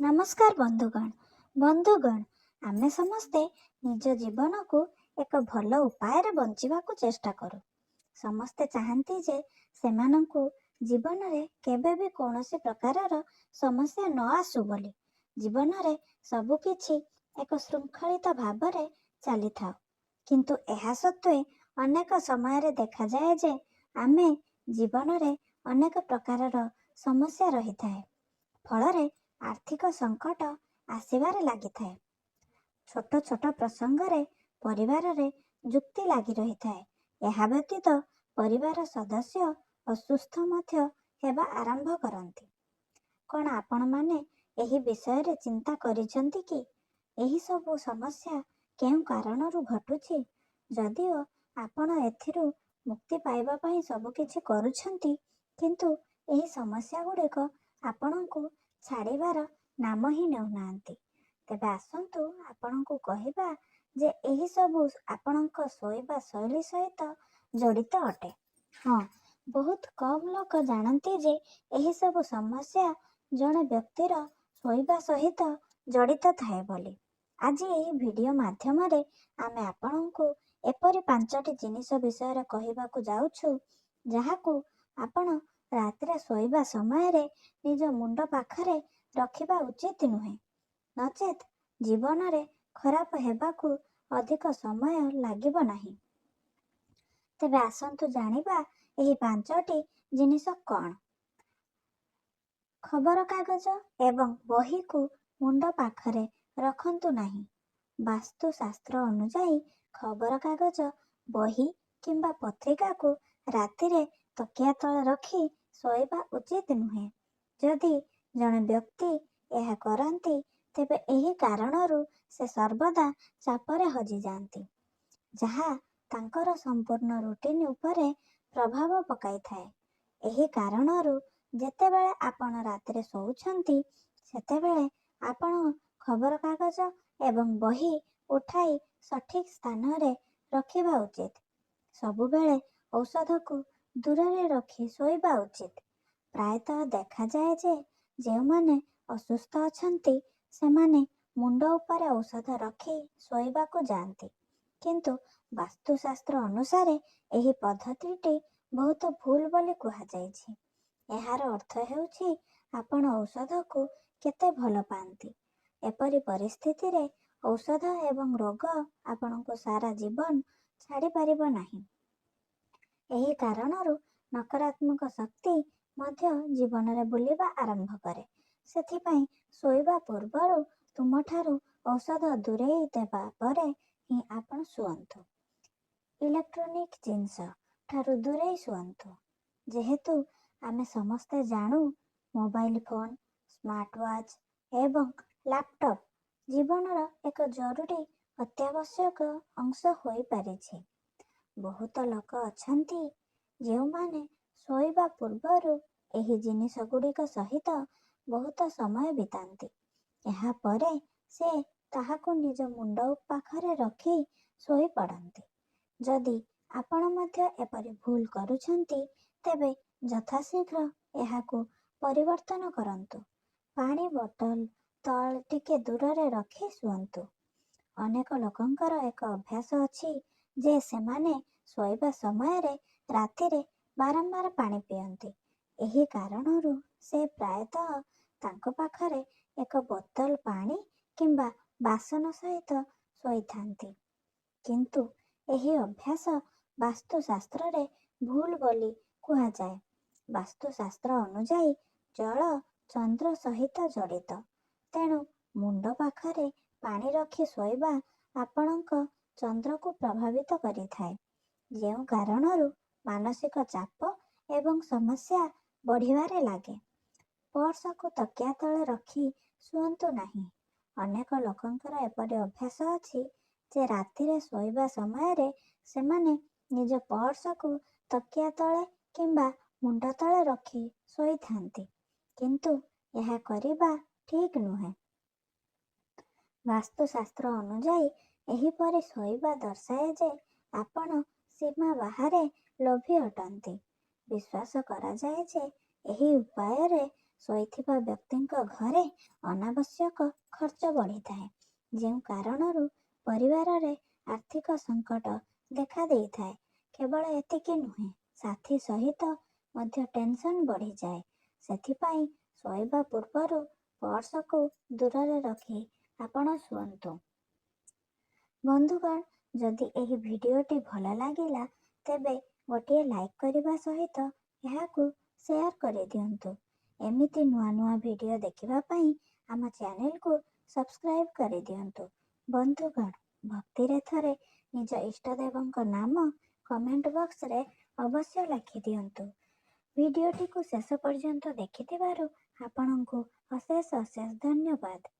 ନମସ୍କାର ବନ୍ଧୁଗଣ। ବନ୍ଧୁଗଣ, ଆମେ ସମସ୍ତେ ନିଜ ଜୀବନକୁ ଏକ ଭଲ ଉପାୟରେ ବଞ୍ଚିବାକୁ ଚେଷ୍ଟା କରୁ। ସମସ୍ତେ ଚାହାନ୍ତି ଯେ ସେମାନଙ୍କୁ ଜୀବନରେ କେବେ ବି କୌଣସି ପ୍ରକାରର ସମସ୍ୟା ନ ଆସୁ ବୋଲି। ଜୀବନରେ ସବୁକିଛି ଏକ ଶୃଙ୍ଖଳିତ ଭାବରେ ଚାଲିଥାଉ। କିନ୍ତୁ ଏହା ସତ୍ତ୍ୱେ ଅନେକ ସମୟରେ ଦେଖାଯାଏ ଯେ ଆମେ ଜୀବନରେ ଅନେକ ପ୍ରକାରର ସମସ୍ୟା ରହିଥାଏ। ଫଳରେ ଆର୍ଥିକ ସଙ୍କଟ ଆସିବାରେ ଲାଗିଥାଏ। ଛୋଟ ଛୋଟ ପ୍ରସଙ୍ଗରେ ପରିବାରରେ ଯୁକ୍ତି ଲାଗି ରହିଥାଏ। ଏହା ବ୍ୟତୀତ ପରିବାର ସଦସ୍ୟ ଅସୁସ୍ଥ ମଧ୍ୟ ହେବା ଆରମ୍ଭ କରନ୍ତି। କଣ ଆପଣମାନେ ଏହି ବିଷୟରେ ଚିନ୍ତା କରିଛନ୍ତି କି ଏହି ସବୁ ସମସ୍ୟା କେଉଁ କାରଣରୁ ଘଟୁଛି? ଯଦିଓ ଆପଣ ଏଥିରୁ ମୁକ୍ତି ପାଇବା ପାଇଁ ସବୁକିଛି କରୁଛନ୍ତି, କିନ୍ତୁ ଏହି ସମସ୍ୟାଗୁଡ଼ିକ ଆପଣଙ୍କୁ ଛାଡ଼ିବାର ନାମ ହିଁ ନେଉନାହାନ୍ତି। ତେବେ ଆସନ୍ତୁ ଆପଣଙ୍କୁ କହିବା ଯେ ଏହି ସବୁ ଆପଣଙ୍କ ଶୋଇବା ଶୈଳୀ ସହିତ ଜଡ଼ିତ ଅଟେ। ହଁ, ବହୁତ କମ୍ ଲୋକ ଜାଣନ୍ତି ଯେ ଏହି ସବୁ ସମସ୍ୟା ଜଣେ ବ୍ୟକ୍ତିର ଶୋଇବା ସହିତ ଜଡ଼ିତ ଥାଏ ବୋଲି। ଆଜି ଏହି ଭିଡିଓ ମାଧ୍ୟମରେ ଆମେ ଆପଣଙ୍କୁ ଏପରି 5ଟି ଜିନିଷ ବିଷୟରେ କହିବାକୁ ଯାଉଛୁ, ଯାହାକୁ ଆପଣ ରାତିରେ ଶୋଇବା ସମୟରେ ନିଜ ମୁଣ୍ଡ ପାଖରେ ରଖିବା ଉଚିତ ନୁହେଁ, ନଚେତ୍ ଜୀବନରେ ଖରାପ ହେବାକୁ ଅଧିକ ସମୟ ଲାଗିବ ନାହିଁ। ତେବେ ଆସନ୍ତୁ ଜାଣିବା ଏହି 5ଟି ଜିନିଷ କଣ। ଖବରକାଗଜ ଏବଂ ବହିକୁ ମୁଣ୍ଡ ପାଖରେ ରଖନ୍ତୁ ନାହିଁ। ବାସ୍ତୁଶାସ୍ତ୍ର ଅନୁଯାୟୀ ଖବରକାଗଜ, ବହି କିମ୍ବା ପତ୍ରିକାକୁ ରାତିରେ ତକିଆ ତଳେ ରଖି ଶୋଇବା ଉଚିତ ନୁହେଁ। ଯଦି ଜଣେ ବ୍ୟକ୍ତି ଏହା କରନ୍ତି, ତେବେ ଏହି କାରଣରୁ ସେ ସର୍ବଦା ଚାପରେ ହଜିଯାଆନ୍ତି, ଯାହା ତାଙ୍କର ସମ୍ପୂର୍ଣ୍ଣ ରୁଟିନ୍ ଉପରେ ପ୍ରଭାବ ପକାଇଥାଏ। ଏହି କାରଣରୁ ଯେତେବେଳେ ଆପଣ ରାତିରେ ଶୋଉଛନ୍ତି, ସେତେବେଳେ ଆପଣ ଖବରକାଗଜ ଏବଂ ବହି ଉଠାଇ ସଠିକ୍ ସ୍ଥାନରେ ରଖିବା ଉଚିତ। ସବୁବେଳେ ଔଷଧକୁ ଦୂରରେ ରଖି ଶୋଇବା ଉଚିତ। ପ୍ରାୟତଃ ଦେଖାଯାଏ ଯେ ଯେଉଁମାନେ ଅସୁସ୍ଥ ଅଛନ୍ତି, ସେମାନେ ମୁଣ୍ଡ ଉପରେ ଔଷଧ ରଖି ଶୋଇବାକୁ ଯାଆନ୍ତି। କିନ୍ତୁ ବାସ୍ତୁଶାସ୍ତ୍ର ଅନୁସାରେ ଏହି ପଦ୍ଧତିଟି ବହୁତ ଭୁଲ ବୋଲି କୁହାଯାଇଛି। ଏହାର ଅର୍ଥ ହେଉଛି ଆପଣ ଔଷଧକୁ କେତେ ଭଲ ପାଆନ୍ତି। ଏପରି ପରିସ୍ଥିତିରେ ଔଷଧ ଏବଂ ରୋଗ ଆପଣଙ୍କୁ ସାରା ଜୀବନ ଛାଡ଼ିପାରିବ ନାହିଁ। ଏହି କାରଣରୁ ନକାରାତ୍ମକ ଶକ୍ତି ମଧ୍ୟ ଜୀବନରେ ବୁଲିବା ଆରମ୍ଭ କରେ। ସେଥିପାଇଁ ଶୋଇବା ପୂର୍ବରୁ ତୁମଠାରୁ ଔଷଧ ଦୂରେଇ ଦେବା ପରେ ହିଁ ଆପଣ ଶୁଅନ୍ତୁ। ଇଲେକ୍ଟ୍ରୋନିକ୍ ଜିନିଷ ଠାରୁ ଦୂରେଇ ଶୁଅନ୍ତୁ। ଯେହେତୁ ଆମେ ସମସ୍ତେ ଜାଣୁ ମୋବାଇଲ ଫୋନ୍, ସ୍ମାର୍ଟ ୱାଚ୍ ଏବଂ ଲାପଟପ୍ ଜୀବନର ଏକ ଜରୁରୀ ଅତ୍ୟାବଶ୍ୟକ ଅଂଶ ହୋଇପାରିଛି। ବହୁତ ଲୋକ ଅଛନ୍ତି ଯେଉଁମାନେ ଶୋଇବା ପୂର୍ବରୁ ଏହି ଜିନିଷଗୁଡ଼ିକ ସହିତ ବହୁତ ସମୟ ବିତାନ୍ତି। ଏହା ପରେ ସେ ତାହାକୁ ନିଜ ମୁଣ୍ଡ ପାଖରେ ରଖି ଶୋଇପଡ଼ନ୍ତି। ଯଦି ଆପଣ ମଧ୍ୟ ଏପରି ଭୁଲ କରୁଛନ୍ତି, ତେବେ ଯଥାଶୀଘ୍ର ଏହାକୁ ପରିବର୍ତ୍ତନ କରନ୍ତୁ। ପାଣି ବୋତଲ ତଳେ ଟିକେ ଦୂରରେ ରଖି ଶୁଅନ୍ତୁ। ଅନେକ ଲୋକଙ୍କର ଏକ ଅଭ୍ୟାସ ଅଛି ଯେ ସେମାନେ ଶୋଇବା ସମୟରେ ରାତିରେ ବାରମ୍ବାର ପାଣି ପିଅନ୍ତି। ଏହି କାରଣରୁ ସେ ପ୍ରାୟତଃ ତାଙ୍କ ପାଖରେ ଏକ ବୋତଲ ପାଣି କିମ୍ବା ବାସନ ସହିତ ଶୋଇଥାନ୍ତି। କିନ୍ତୁ ଏହି ଅଭ୍ୟାସ ବାସ୍ତୁଶାସ୍ତ୍ରରେ ଭୁଲ ବୋଲି କୁହାଯାଏ। ବାସ୍ତୁଶାସ୍ତ୍ର ଅନୁଯାୟୀ ଜଳ ଚନ୍ଦ୍ର ସହିତ ଜଡ଼ିତ। ତେଣୁ ମୁଣ୍ଡ ପାଖରେ ପାଣି ରଖି ଶୋଇବା ଆପଣଙ୍କ ଚନ୍ଦ୍ରକୁ ପ୍ରଭାବିତ କରିଥାଏ, ଯେଉଁ କାରଣରୁ ମାନସିକ ଚାପ ଏବଂ ସମସ୍ୟା ବଢ଼ିବାରେ ଲାଗେ। ପର୍ସକୁ ତକିଆ ତଳେ ରଖି ଶୁଅନ୍ତୁ ନାହିଁ। ଅନେକ ଲୋକଙ୍କର ଏପରି ଅଭ୍ୟାସ ଅଛି ଯେ ରାତିରେ ଶୋଇବା ସମୟରେ ସେମାନେ ନିଜ ପର୍ସକୁ ତକିଆ ତଳେ କିମ୍ବା ମୁଣ୍ଡ ତଳେ ରଖି ଶୋଇଥାନ୍ତି। କିନ୍ତୁ ଏହା କରିବା ଠିକ୍ ନୁହେଁ। ବାସ୍ତୁଶାସ୍ତ୍ର ଅନୁଯାୟୀ ଏହିପରି ଶୋଇବା ଦର୍ଶାଏ ଯେ ଆପଣ ସୀମା ବାହାରେ ଲୋଭୀ ଅଟନ୍ତି। ବିଶ୍ୱାସ କରାଯାଏ ଯେ ଏହି ଉପାୟରେ ଶୋଇଥିବା ବ୍ୟକ୍ତିଙ୍କ ଘରେ ଅନାବଶ୍ୟକ ଖର୍ଚ୍ଚ ବଢିଥାଏ। ଯେଉଁ କାରଣରୁ ପରିବାରରେ ଆର୍ଥିକ ସଙ୍କଟ ଦେଖା ଦେଇଥାଏ। କେବଳ ଏତିକି ନୁହେଁ, ସାଥୀ ସହିତ ମଧ୍ୟ ଟେନସନ ବଢିଯାଏ। ସେଥିପାଇଁ ଶୋଇବା ପୂର୍ବରୁ ପର୍ସକୁ ଦୂରରେ ରଖି ଆପଣ ଶୁଅନ୍ତୁ। ବନ୍ଧୁଗଣ, ଯଦି ଏହି ଭିଡିଓଟି ଭଲ ଲାଗିଲା ତେବେ ଗୋଟିଏ ଲାଇକ୍ କରିବା ସହିତ ଏହାକୁ ସେୟାର କରିଦିଅନ୍ତୁ। ଏମିତି ନୂଆ ନୂଆ ଭିଡିଓ ଦେଖିବା ପାଇଁ ଆମ ଚ୍ୟାନେଲକୁ ସବସ୍କ୍ରାଇବ କରିଦିଅନ୍ତୁ। ବନ୍ଧୁଗଣ, ଭକ୍ତିରେ ଥରେ ନିଜ ଇଷ୍ଟଦେବଙ୍କ ନାମ କମେଣ୍ଟ ବକ୍ସରେ ଅବଶ୍ୟ ଲେଖିଦିଅନ୍ତୁ। ଭିଡିଓଟିକୁ ଶେଷ ପର୍ଯ୍ୟନ୍ତ ଦେଖିଥିବାରୁ ଆପଣଙ୍କୁ ଅଶେଷ ଅଶେଷ ଧନ୍ୟବାଦ।